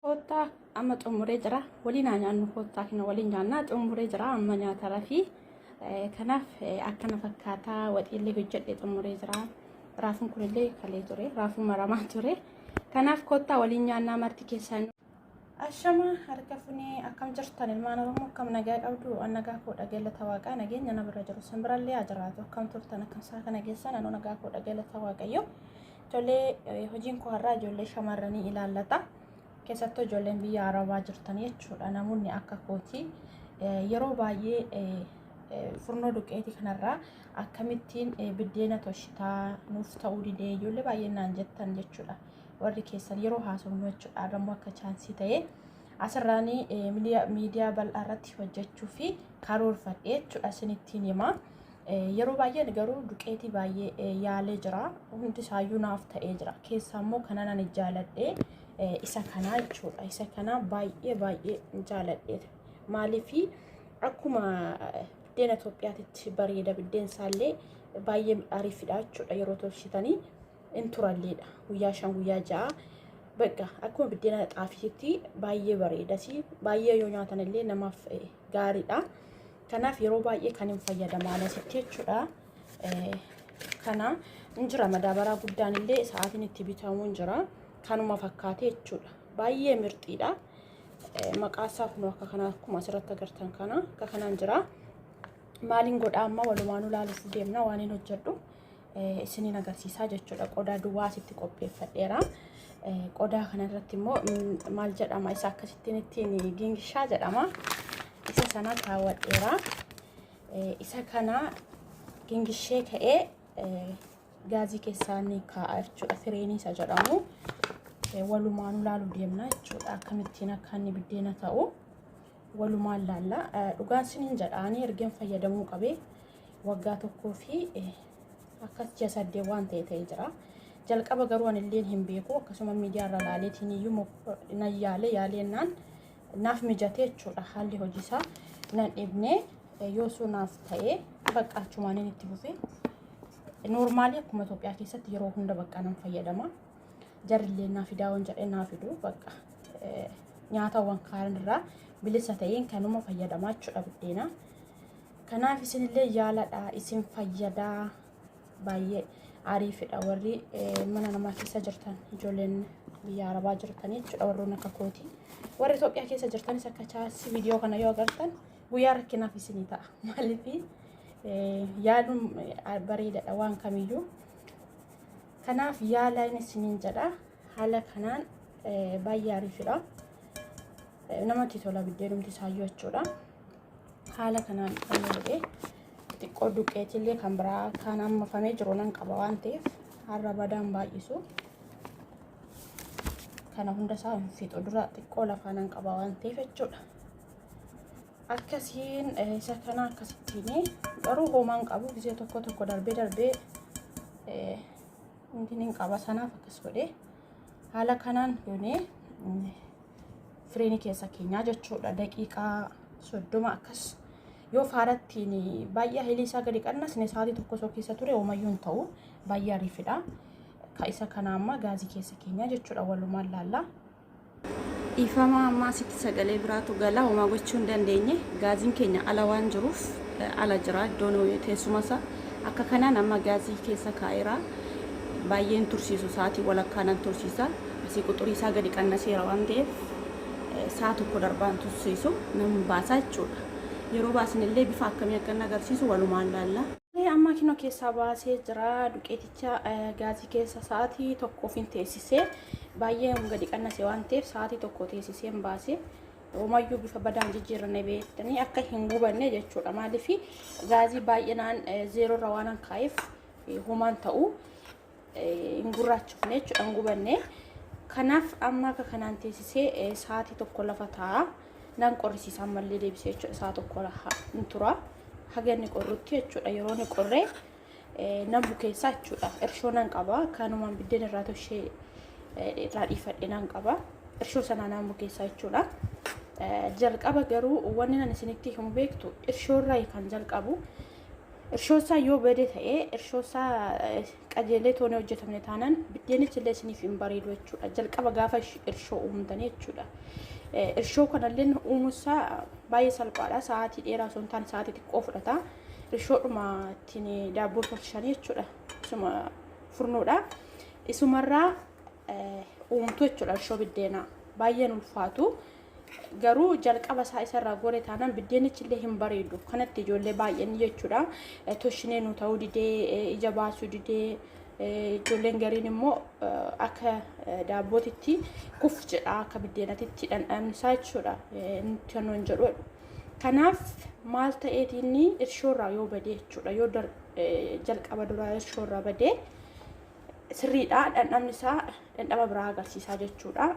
Koottaa amma xumuree jira. Waliin haa nyaannu koottaa kana waliin nyaannaa xumuree jira amma nyaata rafii. Kanaaf akkana fakkaataa waxiillee hojjedhe xumuree jira. Raafuun kunillee kalee ture. Raafuu maramaa ture. Kanaaf koottaa waliin nyaannaa marti keessan. Ashama harka funee akkam jirtan ilmaan Oromoo akkam nagaa qabdu an nagaa koo galata waaqaa nageenya na bira jiru sin birallee haa jiraatu akkam turtan akkam isaa kana geessan anuu nagaa koo galata waaqayyo tolee hojiin koo har'aa ijoollee shamarranii ilaallata keessattuu ijoolleen biyya arabaa jirtan jechuudha namoonni akka kootii yeroo baay'ee furnoo duqeetii kanarraa akkamittiin biddeena toshitaa nuuf ta'uu didee ijoollee baay'een naan jettan jechuudha. Warri keessan yeroo haasofnu jechuudha. Har'a immoo akka chaansii ta'ee asirraan miidiyaa bal'aa irratti hojjechuu fi karoorfadhe jechuudha isinittiin hima. Yeroo baay'een garuu duqeetii baay'ee yaalee jira. Hundi isaayyuu naaf ta'ee jira. Keessaa immoo kanan ani jaaladhe isa kanaa jechuudha. Isa kana baay'ee baay'ee jaaladhe. Maaliif akkuma biddeena Itoophiyaatitti bareeda biddeen isaallee baay'ee ariifidha jechuudha yeroo tolchitanii. In turalleedha. Guyyaa 5 guyyaa 6 bakka akkuma biddeena xaafiitti baay'ee bareedasi. Baay'ee yoo nyaatan illee namaaf gaariidha. Kanaaf yeroo baay'ee kan hin fayyadamaan asitti jechuudha. Kana hin jira madaabaraa guddaan illee sa'aatiin itti bitamu hin jira. Kanuma fakkaate jechuudha. Baay'ee mirxiidha. Maqaa isaa kun akka kana akkuma asirratti agartan kana akka kanaan jira. Maaliin godhaa amma walumaanuu ilaaluuf deemna waan hin hojjedhu. Isiniin agarsiisaa jechuudha. Qodaa duwwaa asitti qopheeffadheera. Qodaa kanarratti immoo maal jedhama isa akkasittiin ittiin gingishaa jedhama. Isa sana kaawwadheera. Isa kana gingishee ka'ee gaazii keessaa ni kaa'a jechuudha. Fireenii isa jedhamu. Walumaan laaluu deemna jechuudha. Akkamittiin akka inni biddeena ta'u walumaan laalla. Dhugaan isiniin jedha ani ergeen fayyadamuu qabee waggaa tokkoo fi akkas ji'a 8 waan ta'e ta'ee jira. Jalqaba garuu ani illeen hin beeku akkasuma miidiyaa irra laaleetiin iyyuu nan yaale yaaleennaan naaf mijatee jechuudha haalli hojiisaa nan dhibne yoo sun naaf ta'e bakka achumaaniin itti fufe. Noormaalii akkuma Itoophiyaa keessatti yeroo hunda bakka nan fayyadama. Jarrillee naa fidaa waan jedhee naa fidu bakka nyaatawwan kaan irraa bilisa ta'een kanuma fayyadamaa jechuudha biddeena. Kanaaf isinillee yaaladha isin fayyadaa baay'ee ariifidha warri mana namaa keessa jirtan ijoolleen biyya arabaa jirtan jechuudha warroon akka kooti. Warri Itoophiyaa keessa jirtanis akka chaasii viidiyoo kana yoo agartan guyyaa rakkinaaf isinii ta'a. Maaliif yaaluun bareedaadha waan kamiyyuu. Kanaaf yaalaan isiniin jedha haala kanaan baay'ee ariifidha. Namatti tola biddeenumti isaayyuu jechuudha. Haala kanaan kan godhee xiqqoo duqeetillee kan biraa kan hammafamee jiru nan qaba waan ta'eef har'a badaan baay'isu. Kana hunda isaa hin fixu dura xiqqoo lafaa nan qaba waan ta'eef jechuudha. Akkasiin isa kana akkasittiin garuu hoomaan qabu gisee tokko tokko darbee darbee hin qaba sanaaf akkas godhee haala kanaan goonee fireenii keessa keenyaa jechuudha. Daqiiqaa 30 akkas yoo faarattiin baay'ee hailii isaa gadi qannasne sa'aatii tokko osoo keessa ture hoomayyuu hin ta'u baay'ee ariifidha. Ka isa kana amma gaazii keessa keenyaa jechuudha walumaan laalla. Dhiifama amma asitti sagalee biraatu gala homaa gochuu hin dandeenye gaaziin keenya ala waan jiruuf ala jira iddoon teessuma isaa akka kanaan amma gaazii keessa kaa'eera baay'een tursiisu sa'aatii walakkaa nan tursiisa asii quxurii isaa gadi qannaseera waan ta'eef sa'a tokko darbaan tursiisu nan baasa jechuudha yeroo baasnillee bifa akkamii akka inni agarsiisu walumaan laalla. Amma kinoo keessaa baasee jira duqeeticha gaazii keessa sa'aatii tokkoof hin teessisee baay'ee gadi qannase waan ta'eef sa'aatii tokko teessisee hin baase homayyuu bifa badaan jijjiirranne beektanii akka hin gubanne jechuudha maaliif gaazii baay'inaan zeeroo irra waan kaa'eef homaan ta'u hin gurraachofne jechuudha hin gubanne kanaaf amma akka kanaan teessisee sa'aatii tokko lafa taa'a nan qorrisiisa ammallee deebisee jechuudha sa'a tokko hin tura haga inni qorrutti jechuudha yeroo inni qorree nan bukeessaa jechuudha irshoo nan qaba kanumaan biddeen irraa toshee irraa dhiifadhe nan qaba irshoo sanaa nan bukeessaa jechuudha. Jalqaba garuu wanni nan isinitti himu beektu irshoo irraa kan jalqabu. Irshoosaa yoo bade ta'ee, irshoosaa qajeelee toonee hojjetamne taanaan, biddeenichi illee isiniif hin bareedu jechuudha. Jalqaba gaafa irshoo uumtanii jechuudha. Irshoo kanallee uumusaa baay'ee salphaadha. Sa'aatii dheeraa osoo hin taane sa'aatii xiqqoo fudhata. Irshoodhuma ittiin daabboo tolchanii jechuudha. Isuma furnoodha. Isumarraa uumtu jechuudha irshoo biddeenaa. Baay'een ulfaatu. Garuu jalqaba isaa isarraa gore taanaan biddeenichi illee hin bareedu. Kanatti ijoollee baay'een jechuudha. Toshinee nu ta'uu didee, ija baasuu didee, ijoolleen gariin immoo akka daabbootitti kuf jedha, akka biddeenatitti dhandhamni isaa jechuudha. Nutti hin jedhu. Kanaaf maal ta'eetiin irshoorraa yoo badee jechuudha. Yoo jalqaba duraa irshoorraa badee sirriidha, dhandhamni isaa dhandhama biraa agarsiisaa jechuudha.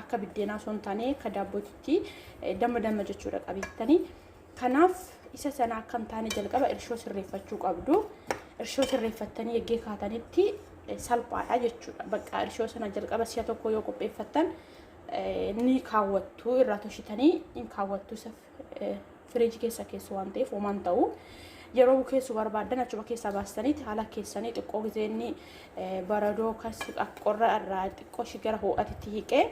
Akka biddeenaa osoo hin taane akka daabbootitti damma damma jechuudha qabeettanii. Kanaaf isa sana akka hin taane jalqaba irshoo sirreeffachuu qabdu. Irshoo sirreeffattanii eggee kaatanitti salphaadha jechuudha. Bakka irshoo sana jalqaba si'a tokko yoo qopheeffattan ni kaawwattu, irraa toshitanii hin kaawwattu, isa firiijii keessa keessu waan ta'eef homaan ta'u. Yeroo bukeessuu barbaaddan achuma keessaa baastaniiti haala keessanii xiqqoo gizeenni baradoo qorra irraa xiqqoo ishii gara ho'atitti hiiqee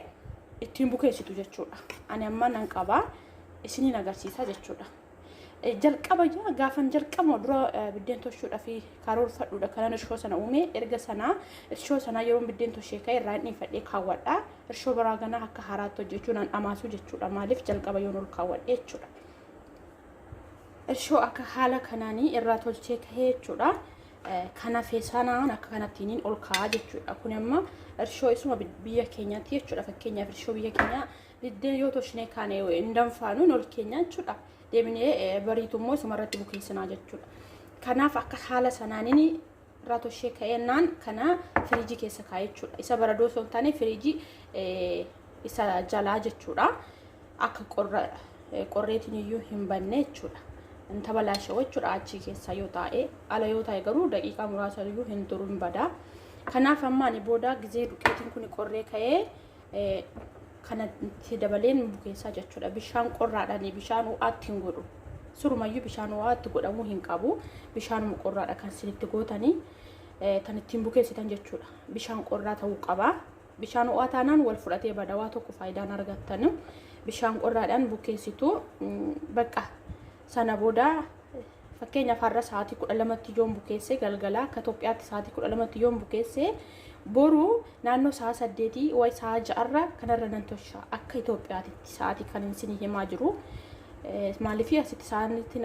ittiin bukeessitu jechuudha. Ani amma nan qabaa, isiniin agarsiisa jechuudha. Jalqaba gaafan jalqaba dura biddeen toshuudhaaf karoorfadhuudha kanan irshoo sana uume. Erga sanaa irshoo sanaa yeroon biddeen toshee ka'e irraa dhiifadhee kaawwadha. Irshoo biraa ganaa akka haaraatti hojjechuu nan dhamaasu jechuudha. Maaliif jalqaba yoon ol kaawwadhe jechuudha. Irshoo akka haala kanaanii irraa tolchee kahee jechuudha. Kana feesanaan akka kanattiin ol kaa'aa jechuudha. Kun amma irshoo isuma biyya keenyaatti jechuudha. Fakkeenyaaf irshoo biyya keenyaa biddeen yoo toshinee kaane hin danfaanu, ol keenya jechuudha. Deebinee bariitu immoo isuma irratti bukeessinaa jechuudha. Kanaaf akka haala sanaaniin irraa toshee ka'ennaan kana firiijii keessa kaa'e jechuudha. Isa baradoo osoo hin taane firiijii isa jalaa jechuudha. Akka qorra qorreetiin iyyuu hin banne jechuudha. Hin tabalaasha'u jechuudha achi keessa yoo taa'e. Ala yoo taa'e garuu daqiiqaa muraasa iyyuu hin turu, hin badaa. Kanaaf amma ani booda gizee duqeetiin kun qorree ka'ee kanatti dabaleen bukeessaa jechuudha. Bishaan qorraadhaan, bishaan ho'aatti hin godhu. Surumayyuu bishaan ho'aatti godhamuu hin qabu. Bishaanuma qorraadha kan isinitti gootanii kan ittiin bukeessitan jechuudha. Bishaan qorraa ta'uu qaba. Bishaan ho'aa taanaan wal fudhatee badawaa tokko faayidaan argattan. Bishaan qorraadhaan bukeessitu. Bakka sana booda, fakkeenyaaf har'a sa'aatii 12tti yoon bukeesse, galgala akka Itoophiyaatti sa'aatii 12tti yoon bukeesse, boru naannoo sa'a 8 wayi sa'a 6rra kanarra nan tosha akka Itoophiyaatitti sa'aatii kan isin himaa jiru. Maaliif asitti sa'aanitti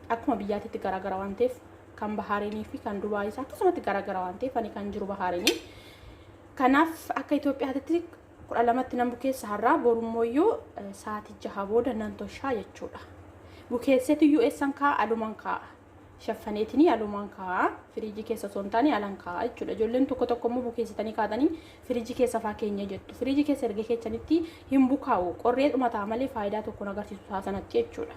akkuma biyyaatitti garaagara waan ta'eef, kan Bahaareenii fi kan Dubaayis akkasumatti garaagara waan ta'eef, ani kan jiru Bahaareenii. Kanaaf akka Itoophiyaatitti 12tti nan bukeessa har'aa, borummooyyuu sa'aatii 6 booda nan toshaa jechuudha. Bukeesseetiyyuu eessan kaa'a? Alumaan kaa'a. Shaffaneetinii alumaan kaa'a. Firiijii keessa osoo hin taane alan kaa'a jechuudha. Ijoolleen tokko tokko immoo bukeessitanii kaatanii firiijii keessa faa keenya jettu. Firiijii keessa erga keechanitti hin bukaa'u. Qorree dhumataa malee faayidaa tokko hin agarsiisu isaa sanatti jechuudha.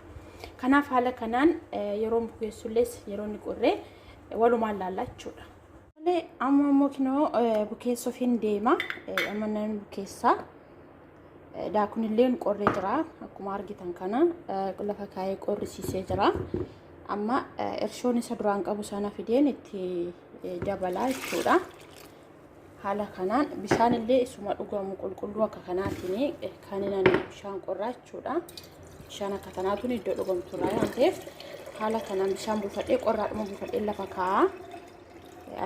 Kanaaf haala kanaan yeroon bukeessullees yeroo inni qorree walumaan laallaa jechuudha. Amma immoo kinoo bukeessuuf hin deema. Amma nan bukeessaa. Daakuun illee qorree jira. Akkuma argitan kana lafa kaa'ee qorrisiisee jira. Amma irshoon isa duraan qabu sana fideen itti dabalaa jechuudha. Haala kanaan bishaan illee isuma dhugamu qulqulluu akka kanaatiin kan inni bishaan qorraa jechuudha. Bishaan akka kanaatuun iddoo dhugamturraa waan ta'eef, haala kanaan bishaan buufadhee, qorraadhuma buufadhee lafa kaa'aa.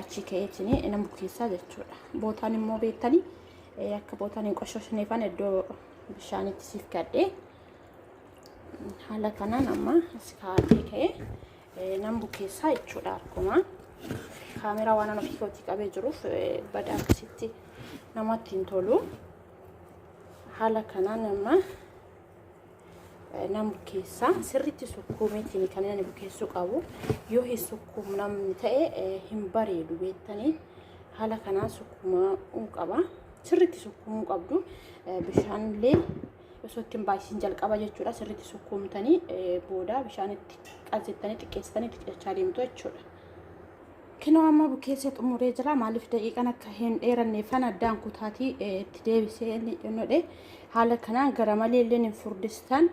Achi ka'eetiin nan bukeessaa jechuudha. Bootaan immoo beektanii akka bootaan hin qoshosneefan iddoo bishaanitti siif kadhee haala kanaan amma as kaa'adhee ka'ee nan bukeessaa jechuudha. Akkuma kaameraa waan ofii kootii qabee jiruuf bada akkasitti namatti hin tolu. Haala kanaan amma nan bukeessaa. Sirriitti sukkuumeetiin kan inni bukeessuu qabu. Yoo hin sukkuumnamni ta'e hin bareedu beektanii, haala kanaan sukkuumamuu qaba. Sirriitti sukkuumuu qabdu. Bishaan illee osoo ittiin baay'isin jalqaba jechuudha. Sirriitti sukkuumtanii booda bishaan itti qajettanii xiqqeessitanii xiqqeechaa deemtu jechuudha. Kinoo amma bukeessee xumuree jira. Maaliif daqiiqaan akka hin dheeranneeffan addaan kutaatii itti deebisee inni godhe. Haala kanaan gara malee illee hin furdistan.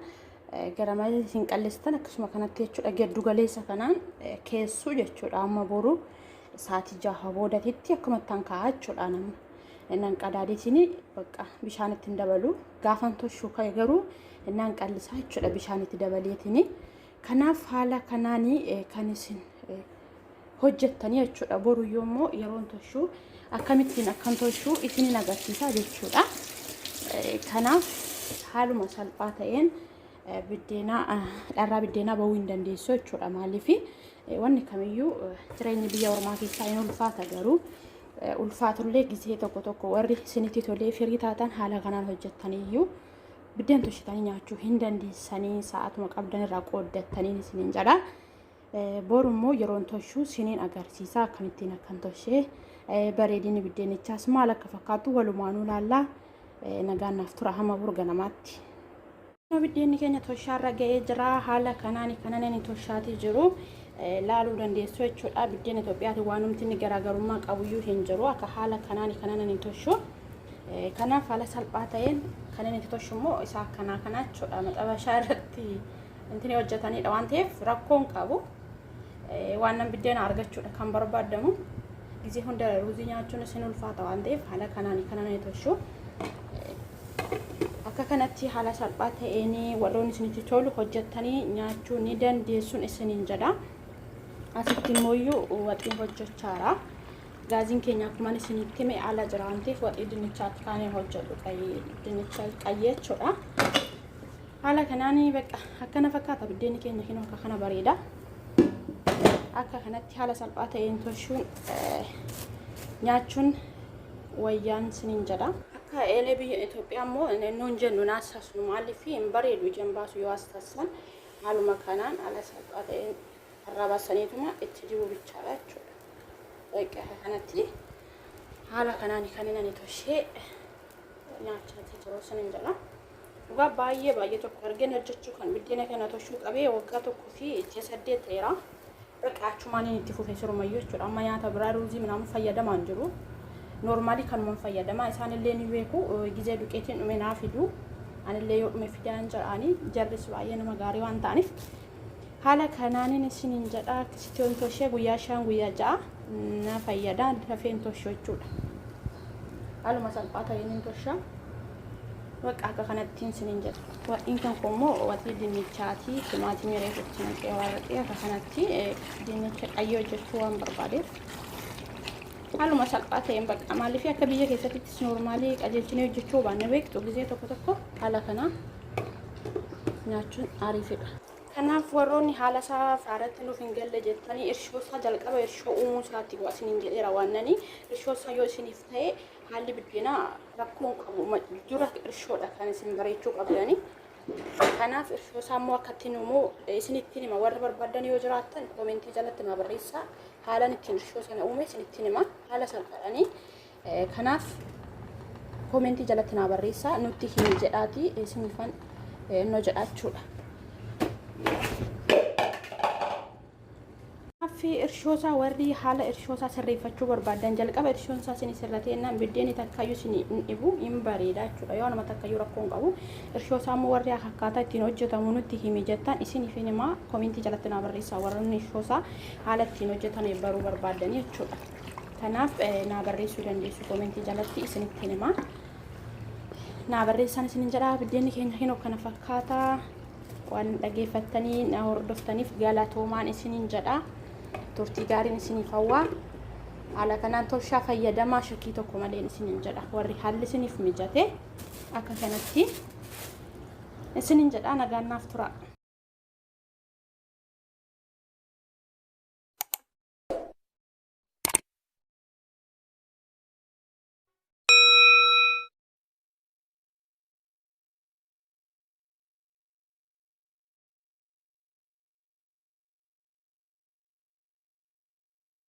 Gara malee isin qallistan akkasuma kanatti jechuudha. Giddu galeessa kanaan keessu jechuudha. Amma boru sa'aatii 6 boodatitti akkuma ittaan kaa'a jechuudha nama. Nan qadaadiitiin bakka bishaan ittiin dabalu. Gaafan toshuu ka'e garuu nan qallisaa jechuudha bishaan itti dabaleetiin. Kanaaf haala kanaan kan isin hojjettanii jechuudha. Boru yoommoo yeroon toshuu akkamittiin akkan toshuu isinin agarsiisa jechuudha. Kanaaf haaluma salphaa ta'een biddeena dharraa biddeenaa bahuu hin dandeessu jechuudha. Maaliif wanni kamiyyuu jireenyi biyya ormaa keessaa hin ulfaata garuu ulfaatullee gisee tokko tokko warri isinitti tolee firii taatan haala kanaan hojjettaniyyuu biddeen toshitanii nyaachuu hin dandeessanii sa'aatuma qabdan irraa qooddattaniin isinin jedha. Boru immoo yeroon toshuu siniin agarsiisa akkamittiin akkan toshee bareedinni biddeenichaas maal akka fakkaatu walumaanuu laallaa nagaan naaf tura hamma boru ganamaatti. Biddeenni keenya toshaarra ga'ee jira. Haala kanaan kanan inni toshaatii jiru laaluu dandeessu jechuudha. Biddeen Itoophiyaatiin waan humti inni garaagarummaa qabuyyuu hin jiru. Akka haala kanaan kanan inni toshu. Kanaaf haala salphaa ta'een kan inni toshu immoo isa akkanaa kana jechuudha. Maxabashaa irratti intini hojjetanidha waan ta'eef rakkoon qabu. Waan nan biddeena argachuudha kan barbaadamu. Gizee hunda ruuzii nyaachuun isin ulfaata waan ta'eef haala kanaan kanan inni toshu. Akka kanatti haala salphaa ta'een warroonni isinitti tolu hojjettanii nyaachuu ni dandeessuun isiniin jedha. Asitti immoo waxii hojjechaara. Gaaziin keenya akkuma isinitti hime ala jira waan ta'eef waxii dinnichaatti kaanee hojjedhu dinnicha qayyee jechuudha. Haala kanaan bakka akkana fakkaata biddeenni keenya kinoo akka kana bareeda. Akka kanatti haala salphaa ta'een toshuun nyaachuun wayyaan isiniin jedha. Akka eelee biyya Itoophiyaa immoo nuun jennu naasasnu maaliif hin bareedu ijaan baasu yoo as taasisan haaluma kanaan haala salphaa ta'een irraa baasaniituma itti dibuu bichaadha jechuudha. Bakka akka kanatti haala kanaan kan inni toshee nyaachaa jiru isiniin jedha. Dhugaa baay'ee baay'ee tokko argeen hojjechuu kan biddeena kana toshuu qabee waggaa 1 fi ji'a 8 ta'eera. Bakka achumaan inni itti fufe sirumayyuu jechuudha. Amma nyaata biraa ruuzii minaamu fayyadamaa hin jiru. Noormaalii kanumaan fayyadamaa isaanillee ni beeku. Gizee duqeetiin dhume naa fidu. Anillee yoo dhume fidaan jedhaanii jarris baay'ee nama gaarii waan ta'aniif. Haala kanaanin isiniin jedha akkasitti yoon toshee guyyaa 5 guyyaa 6 na fayyada dafeen toshuu jechuudha. Haaluma salphaa ta'een hin tosha. Bakka akka kanattiin isiniin jedha. Waxiin kan koo immoo waxii dinnichaati. Timaatimii reefu itti naqee waraqee akka kanatti dinnicha qayyee hojjechuu waan barbaadeef. Haaluma salphaa ta'een bakka maaliif akka biyya keessattis noormaalii qajeelchinee hojjechuu baanne beektu gisee tokko tokko haala kanaa nyaachuun ariifidha. Kanaaf warroonni haala isaa faaratti nuuf hin galle jettanii irshoo isaa jalqaba irshoo uumuu isaatti bu'a isiniin jedheera waannanii irshoo isaa yoo isiniif ta'e haalli biddeenaa rakkoo hin qabu dura irshoodha kan isin bareechuu qabdanii. Kanaaf irshoo isaa immoo akka ittiin uumuu isinittiin hima warri barbaadan yoo jiraattan koomentii jalatti naa barreessaa haalan ittiin irshoo sana uume isinittiin hima haala salphaadhanii. Kanaaf koomentii jalatti naa barreessaa nutti himi jedhaati isinifan innoo jedha jechuudha. Kanaaf irshoosaa warri haala irshoosaa sirreeffachuu barbaadan jalqaba irshoon isaa isin sirratee jennaan biddeenni takkaayyuu isin hin dhibu hin bareeda jechuudha. Yoo nama takkayyuu rakkoo hin qabu. Irshoosaa immoo warri akkaataa ittiin hojjetamu nutti himi jettan isiniif himaa koomentii jalatti naa barreessaa warroonni irshoosaa haala ittiin hojjetan baruu barbaadan jechuudha. Kanaaf naa barreessuu dandeessu koomentii jalatti isinitti hima. Naa barreessaan isinin jedha biddeenni keenya kinoo kana fakkaata. Waan dhageeffattanii na hordoftaniif galatoomaan isinin jedha. Turtii gaariin isiniif hawwaa. Haala kanaan toshaa fayyadamaa shakkii tokko maleen isinin jedha. Warri haalli isiniif mijate akka kanatti isinin jedha nagaan naaf tura.